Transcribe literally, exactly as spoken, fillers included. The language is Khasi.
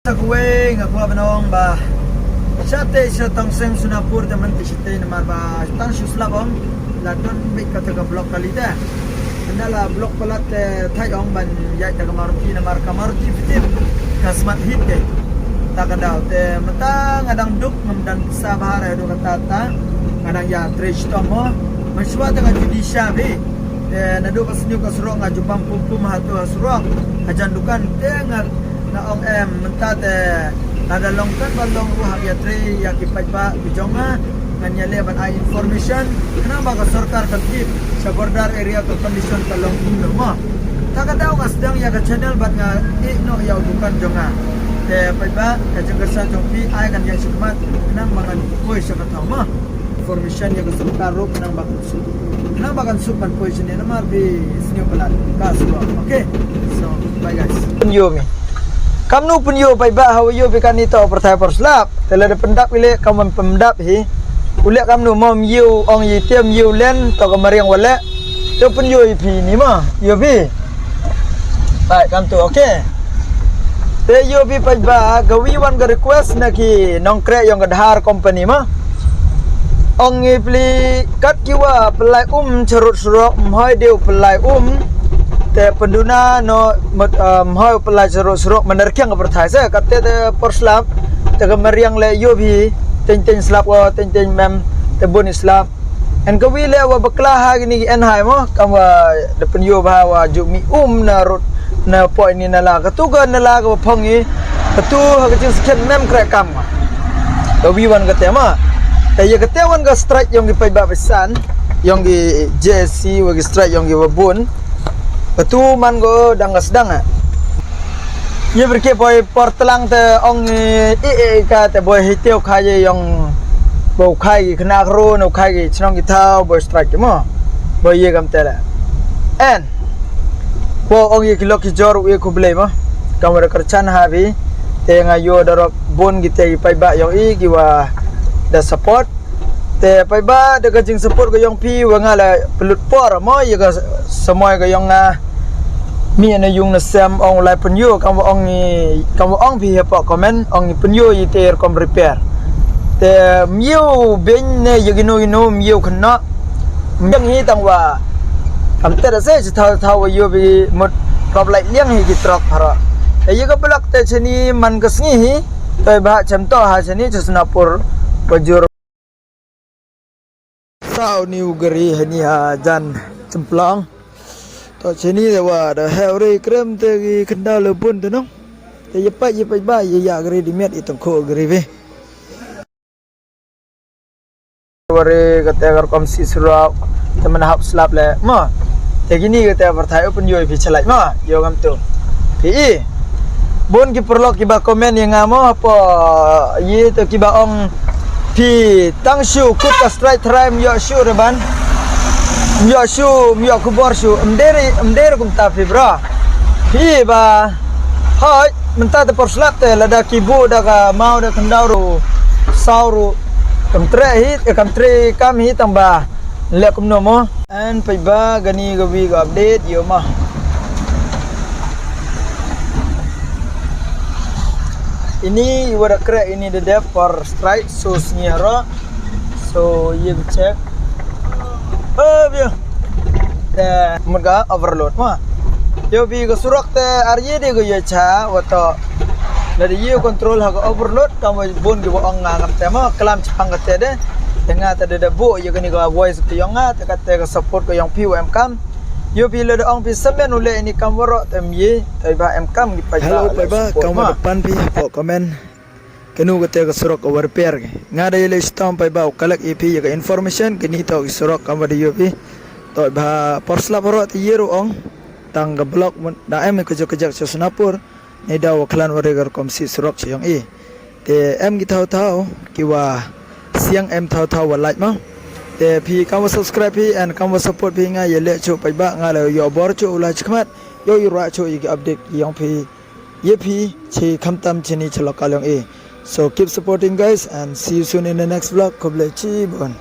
Kawei nga kwah ban ong ba shatei sha Tongseng Sonapur te mynta shatei namar ba tang shu slap ong la don beit kata ka block kali te. Ynda la block palat te thait ong ban ïaid da ka Maruti namar ka Maruti fifteen ka smart hit te. Ta ka daw te mynta nga dang duk ngam dang sa bha re do kata ta nga dang ïa trei shitom mo. Mynshuwa te nga ju di sha bha. Te naduh ka sniew ka surok nga ju bam pum pum ha tu ha surok. Hajan dukan te nga nga ong em mynta te lada long kan ba long ruh hap ïa trei ïa ki paidbah ki jong nga ngan ïa leh ban ai information khnang ba ka sorkar kan tip sha border area ka condition ka long kumno mo. Ta ka daw nga sdang ïa ka channel bad nga ïeh noh ïa u dukan jong nga. Te paidbah ka jingkyrshan jong phi ai kan ïa shikmat khnang ba ngan poi sha ka thaw mo. Information ïa ka sorkar ruh khnang ba kan suk. Khnang ba kan suk ban poi shane namar phi sniew palat ka surok. Okay. So bye guys. Pynïoh mi. Kamnu pynïoh paidbah ha u ïoh phi kane to pyrthai por slap. Te lada pyndap ki leh kam ban pyndap hi. U leh kamnu mo ym ïoh ong ïa te ym ïoh len to ka mariang wa leh. Te pynïoh ïa phi ni mo ïoh phi. Bye kam tu okay. Te ïoh phi paidbah ka wi wan ka request na ki nongkreh yong ka Dhar company mo. Ong ngi pli kat ki wa pynlait um charut surok mhoi deu pynlait um. Te pynduna no mhoi pynlait charut surok manerkiang ka pyrthai se kat te te por slap. Te ka mariang le ïoh phi teng teng slap wa teng teng mem te bun slap. En ka wi le wa bakla ha kini ki en hai mo kam wa da pynïoh ba wa ju mi um na rut na poi ni na la ka tu ka na la ka phong ni ka tu ha ka jing skhen mem krek kam. Ka wi wan ka te ma. Ka ya ka te wan ka strike yong ki paidbah pisan yong ki J S C wa ki strike yong ki wa bun. Ka tu man ko dang ka sedang ah. Ye berke poi por telang te ong i i ka te boi hi teo khai ye yong bo khai ki kena kro no khai ki chnong ki thao boi strike mo. Boi ye kam te le. En. Bo ong ye ki lok ki jor u ye ku blei mo. Kam wa da kerchan ha bi. Te nga yo da rop bon ki te ki paidbah yong i ki wa da support. Te paidbah da ka jing support ka yong phi wa nga la pynlut por mo ya ka samoi ka yong nga. Mi na yung na sem ong lai pynïoh kam wa ong ni kam wa ong phi ha pok comment ong ni pynïoh i te kom repair. Te mïoh ben ne ya gino gino mïoh kena. Mïang hi tang wa kam te da se chi thau thau wa ïoh bi mut kop lai liang hi ki trok phara. Te ya ka blak te chini man ka sngi hi. Te ba chem to ha chini chi Sonapur wa jur. Saw ni u gari hani ha jan chemplang. To chini da wa da heu ri krem te ki kendal le bun te nong. Te ye pai ye pai ba ye ya gari di miat i tong kho gari ve. Wari kate kar kom si surok te mana hap slap le ma. Te kini kate perthai open yo phi chalai ma yo ngam tu. Phi i. Bun ki perlok ki ba komen ye nga mo hapo ye to ki ba ong. Phi tang shu kut ka strike thrai myo shu reban. Myo shu myo kubor shu mderi mderi kum ta phi bra. Phi ba. Hai mynta te por slap te lada ki bu da ka mau da kendau ru. Sau ru. Kam tre hi kam tre kam hi tang ba. Lek kum no mo. An pai ba gani ga wi ga update yo ma. Ini iwa da krek ini da dep por strike so sngi ro. So ye check. Oh bia. Te mut ga overload ma. Yo bi ga surok te ar ye de ga ye cha wato. Lada ye control ha ga overload kam wa bun ga wa ong nga ngam te ma klam chapang ga te de. Te nga te de de bu ye ga ni ga voice te yong nga te ka te ga support ga yong pi wa em kam. Yo bi lada ong pi semen u le ini kam waro te mi te ba em kam gi pa. Hello ba kam wa pan pi po comment. Kanu kate ka surok ka wa repair ki nga da yele stom pai ba u kalak ipi ya ka information kini to ki surok kam wa da yopi. To ba por slap ro ti yeru ong tang ka block da em ka jok ka jak Sonapur. Ni da wa klan wa regar kom si surok si yong i. Te em ki thau thau ki wa siang em thau thau wa like ma. Te phi kam wa subscribe phi and kam wa support phi nga yele chu pai ba nga la yo bor chu u la chikmat yo i ra chu i ki update yong phi. Ye phi chi khamtam chini chi local yong e. So keep supporting guys and see you soon in the next vlog. Khublei chibun.